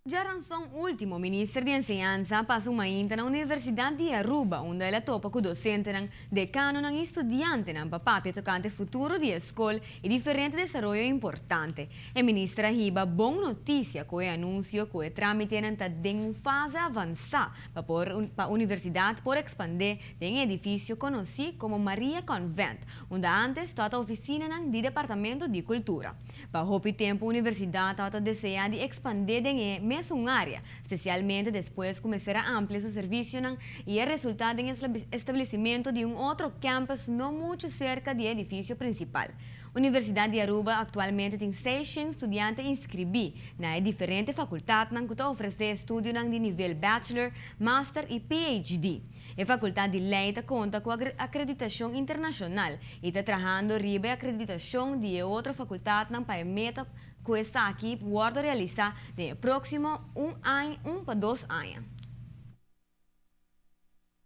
Diaranson ultimo, Minister di Enseñansa a pasa un mainta na Universidad di Aruba, unda el a topa cu docentenan, decanonan y studiantenan pa papia tocante futuro di scol y diferente desaroyo importante. E minister a hiba bon noticia cu e anuncio cu e tramitenan ta den un fase avansa pa universidad por expande den edificio conoci como Maria Convent, unda antes tabata oficinanan di Departamento di Cultura. Pa hopi tempo universidad ta desea di expande den e mesun area, specialmente despues cu mester a amplia su servicionan y a resulta den establecimento di un otro campus no mucho cerca di e edificio principal. Universidad di Aruba actualmente tin 600 studiante inscribi na diferente facultadnan cu ta ofrece estudionan di nivel bachelor, master y PhD. E Facultad di Ley ta conta cu acreditacion internacional y ta trahando riba acreditacion di otro facultadnan pa meta cu esaki wordo realisa den proximo un aña, 1 pa 2 aña.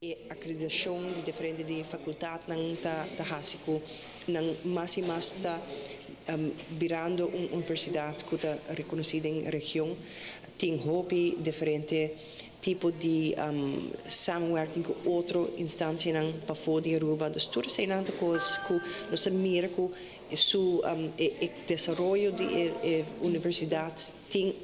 E acreditacion di diferente di facultadnan ta hasi cu nan mas y mas ta birando un universidad cu ta reconoci den region. Tin hopi diferente tipo di samenwerking cu otro instancianan pafo di Aruba. Dus tur esey ta cos cu nos ta mira cu su e desaroyo di e universidad tin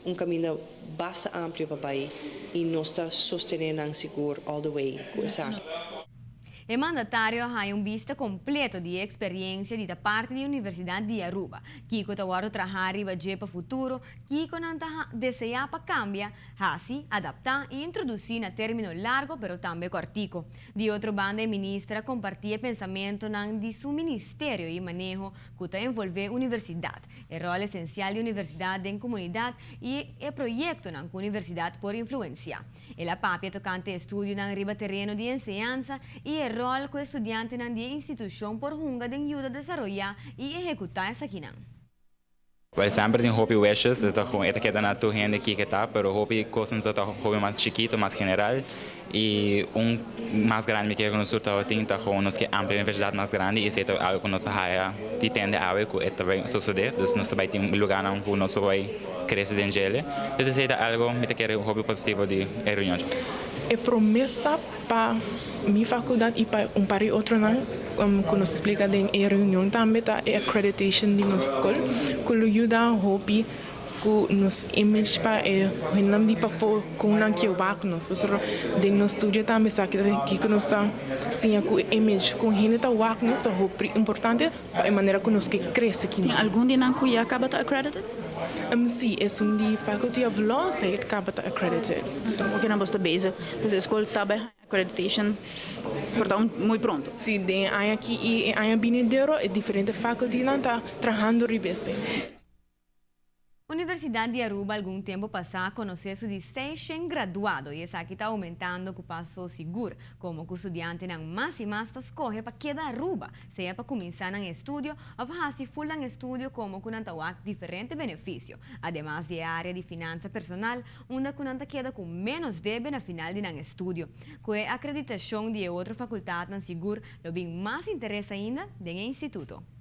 un caminda basta amplio pa bay y nos ta sostene nan sigur all the way cu esaki. E mandatario a un bista completo di experiencia di parti di Universidad di Aruba. Kico ta wordo traha riba dje pa futuro, kico nan ta desea pa cambia, haci, adapta y introduci na termino largo, pero tambe cortico. Di otro banda, e minister a comparti pensamentonan di su ministerio y maneho cu ta envolve universidad, e rol esencial di universidad den comunidad y e proyectonan cu universidad por influencia. El a papia tocante estudionan riba tereno di enseñansa y e rol cu studiantenan di institucion por hunga den yuda desaroya y ehecuta esakinan. Well, semper tin hopi wishes, ta gewoon e ta keda na tur hende cu ta, pero hopi cos ta hopi mas chikito, mas general y un mas grandi cu nos ta tin ta gewoon nos kier amplia universidad mas grandi y esey ta algo cu nos haya di tende awe cu e tambe sucede, dus nos tambe tin un lugar nan cu nos bay crece den dje. Dus esey ta algo mi ta kere hopi positivo di e reunion. E promesa pa mi facultad y pa un par di otronan cu nos a splica den e reunion tambe ta e accreditation di nos scol cu lo yuda hopi cu nos image pa e hendenan di pafo cu nan kier wak nos, pasobra den nos studio tambe sa cu nos ta siña cu image cu hende ta wak nos ta hopi importante pa e manera cu nos kier crece aki. Tin algun di nan cu ya caba ta accredited? Si, e un di Faculty of Law, e caba ta accredited. So, ok, nan ta bezig. Dus e scol ta bij accreditation por ta muy pronto. Si, den aña aki y aña binidero, e diferente faculty nan ta trahando riba esey. Universidad di Aruba algun tempo pasa a conoce su di 600 graduado y esaki ta aumentando cu paso sigur, como cu studiantenan mas y mas ta scoge pa keda Aruba, sea pa cuminsa nan estudio of haci full nan estudio, como cu nan ta wak diferente beneficio. Ademas di area di finansa personal, unda cu nan ta keda cu menos debe na final di nan estudio. Cu e acreditacion di otro facultadnan sigur, lo bin mas interes ainda den instituto.